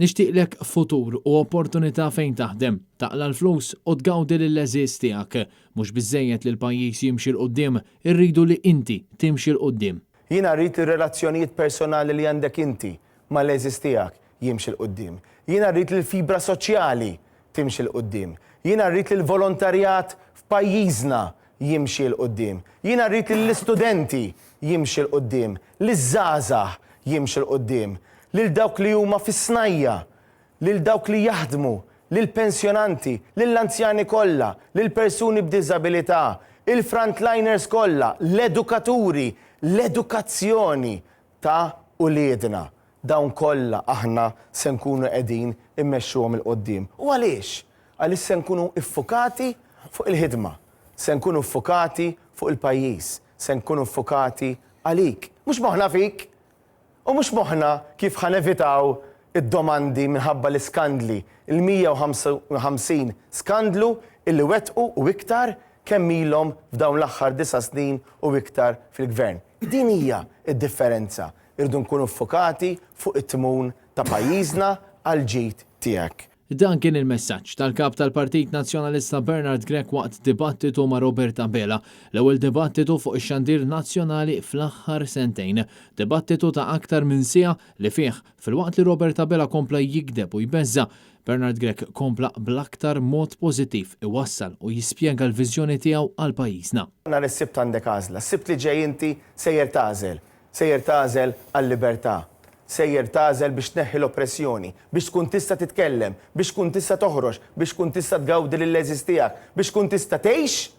Nixtieqlek futur u opportunità fejn taħdem, taqla' l-flus u tgawdi lill-għeżież tiegħek. Mhux biżżejjed li l-pajjiż jimxi 'l quddiem, irridu li inti timxi 'l quddiem. Jiena rrid li r-relazzjonijiet personali li għandek inti mal-għeżież tiegħek jimxi 'l quddiem. Jiena rrid li l-fibra soċjali timxi 'l quddiem. Jiena rrid li l-volontarjat f'pajjiżna jimxi 'l quddiem. Jiena rrid li l-istudenti jimxi 'l quddiem, liż-żgħażagħ jimxu 'l quddiem, lil dawk li huma fis-snajja', lil dawk li jaħdmu, lill-pensjonanti, lill-anzjani kollha, lill-persuni b'diżabilità, il-frontliners kollha, l-edukaturi, l-edukazzjoni ta' uliedna. Dawn kollha aħna se nkunu qegħdin immexxuhom 'il quddiem. U għaliex? Għaliex se nkunu ffukati fuq il-ħidma. Se nkunu ffukati fuq il-pajjiż. Se nkunu ffukati għalik. Mhux moħħna fik! U mhux moħħna kif ħa nevitaw id-domandi minħabba l-iskandli, il-155 skandlu illi wettqu u iktar kemm ilhom f'dawn l-aħħar disa' snin u iktar fil-Gvern. Din hija d-differenza. Irridu nkunu ffukati fuq it-tmun ta' pajjiżna għall-ġid tiegħek. Dan kien il-messaġġ tal-Kap tal-Partit Nazzjonalista Bernard Grech waqt dibattitu ma' Robert Abela, l-ewwel dibattitu fuq ix-xandir nazzjonali fl-aħħar sentejn. Dibattitu ta' aktar minn siegħa li fih, filwaqt li Robert Abela kompla jigdeb u jbeżża', Bernard Grech kompla bl-aktar mod pożittiv iwassal u jispjega l-viżjoni tiegħu għal pajjiżna. Nhar is-Sibt għandek għażla. S-Sibt li ġej inti sejjer tagħżel. Sejjer tagħżel għal-libertà. Sejjer tagħżel biex tneħħi l-oppressjoni, biex tkun tista' titkellem, biex tkun tista' toħroġ, biex tkun tista' tgawdi lill-għeżież tiegħek, biex tkun tista' tgħix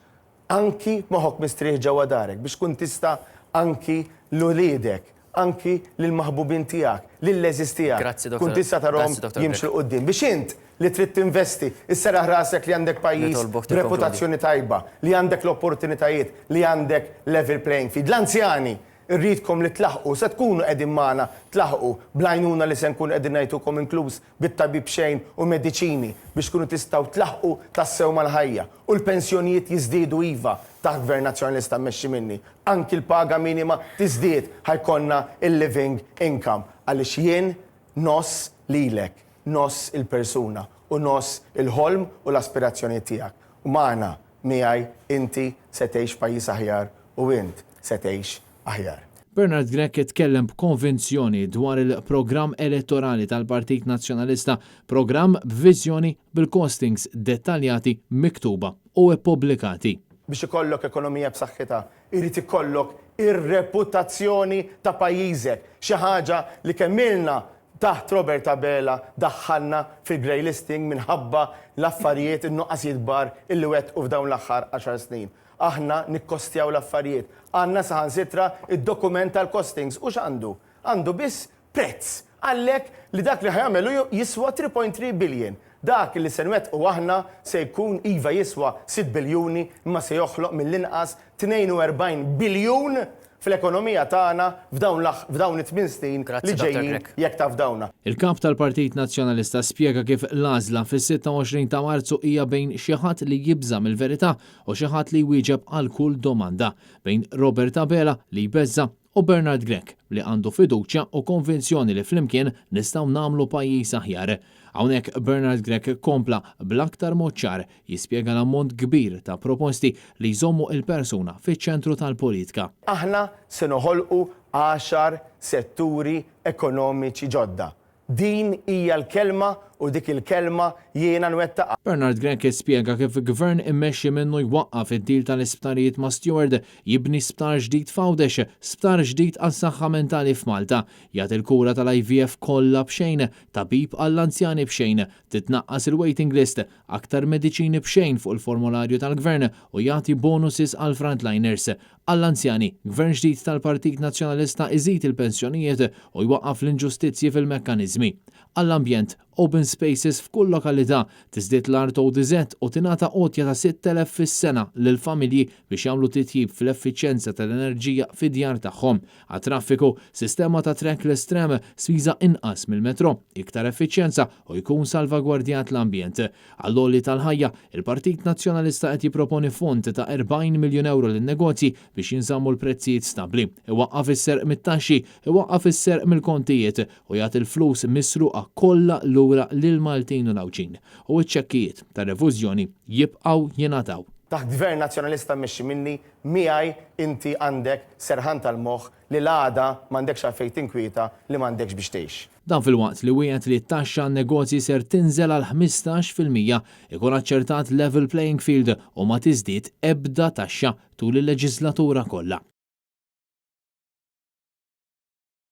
anki b'moħħok mistrieħ ġewwa darek, biex tkun tista' anki 'l uliedek, anki lill-maħbubin tiegħek, lill-għeżież tiegħek, tkun tista' tarahom jimxu 'l quddiem. Biex int li trid tinvesti, isserraħ rasek li għandek pajjiż b'reputazzjoni tajba, li għandek l-opportunitajiet, li għandek level playing field. L-anzjani, irridkom li tlaħħqu, se tkunu qegħdin magħna tlaħħqu bl-għajnuna li se nkunu qegħdin ngħitukom inkluż bit-tabib b'xejn u mediċini biex tkunu tistgħu tlaħħqu tassew mal-ħajja. U l-pensjonijiet jiżdiedu iva taħt Gvern Nazzjonalista mmexxi minni. Anki l-paga minima tiżdied ħa jkollna l-living income għaliex jien ngħożż lilek. Ngħożż il-persuna u ngħożż il-ħolm u l-aspirazzjonijiet tiegħek. U magħna, miegħi, inti se tgħix f'pajjiż aħjar u int se tgħix aħjar. Bernard Grech tkellem b'konvinzjoni dwar il-programm elettorali tal-Partit Nazzjonalista, programm b'viżjoni bil-costings dettaljati miktuba u ippubblikati. Biex ikollok ekonomija b'saħħitha, irid ikollok ir-reputazzjoni ta' pajjiżek, xi ħaġa li kemm ilna taħt Robert Abela daħħalna fil-grey listing minħabba l-affarijiet, in-nuqqasijiet kbar illi wettqu f'dawn l-aħħar għaxar snin. Aħna nikkostjaw l-affarijiet. Għandna saħansitra d-dokument tal-costings. U x'għandu? Għandu biss prezz. Qallek li dak li ħa jagħmel hu jiswa 3.3 billion. Dak li se nwettqu aħna se jkun iva jiswa sitt biljuni imma se joħloq mill-inqas 42 biljun fl-ekonomija tagħna f'dawn l f'dawn it-tmien snin li ġejjin jekk tafdawna. Il-Kap tal-Partit Nazzjonalista spjega kif l-għażla fis-26 ta' Marzu hija bejn xi ħadd li jibża' mill-verità u xi ħadd li jwieġeb għal kull domanda, bejn Robert Abela li jbeżża' u Bernard Grech li għandu fiduċja u konvinzjoni li flimkien nistgħu nagħmlu pajjiż aħjar. Hawnhekk Bernard Grech kompla bl-aktar mod ċar jispjega l-ammont kbir ta' proposti li jżommu il-persuna fiċ-ċentru tal-politika. Aħna se noħolqu għaxar setturi ekonomiċi ġodda. Din hija l-kelma u dik il-kelma jiena nwettaqha. Bernard Grech spjega kif Gvern immexxi minnu jwaqqaf id-deal tal-isptarijiet ma' Steward, jibni sptar ġdid f'Għawdex, sptar ġdid għas-saħħa mentali f'Malta, jagħti l-kura tal-IVF kollha b'xejn, tabib għall-anzjani b'xejn, titnaqqas il-waiting list, aktar mediċini b'xejn fuq il-formolarju tal-Gvern u jagħti bonuses għall-frontliners. Għall-anzjani, Gvern ġdid tal-Partit Nazzjonalista iżid il-pensjonijiet u jwaqqaf l-inġustizzji fil-mekkaniżmi. Għall-ambjent, Open spaces f'kull lokalità, tiżdied l-art ODZ u tingħata għotja ta' 6,000 fis-sena lill-familji biex jagħmlu titjib fl-effiċjenza tal-enerġija fid-djar tagħhom. Għat-traffiku, sistema ta' trackless tram, spiża inqas mill-metro, iktar effiċjenza u jkun salvagwardjat l-ambjent. Għall-għoli tal-ħajja, il-Partit Nazzjonalista qed jipproponi fond ta' 40 miljun euro lin-negozji biex jinżammu l-prezzijiet stabbli. Iwaqqaf is-serq mit-taxxi, iwaqqaf is-serq mill-kontijiet u jagħti l-flus misruqa kollha lura lil Maltin u l-Għawdxin. U ċ-ċekkijiet ta' refużjoni jibqgħu jingħataw. Taħt Gvern Nazzjonalista mmexxi minni, miegħi inti għandek serħan tal-moħħ li l-għada m'għandekx għalfejn tinkwieta li m'għandekx biex tgħix. Dan filwaqt li wiegħed li t-taxxa għan-negozji ser tinżel għal 15%, ikun aċċertat level playing field u ma tiżdied ebda taxxa tul il-leġislatura kollha.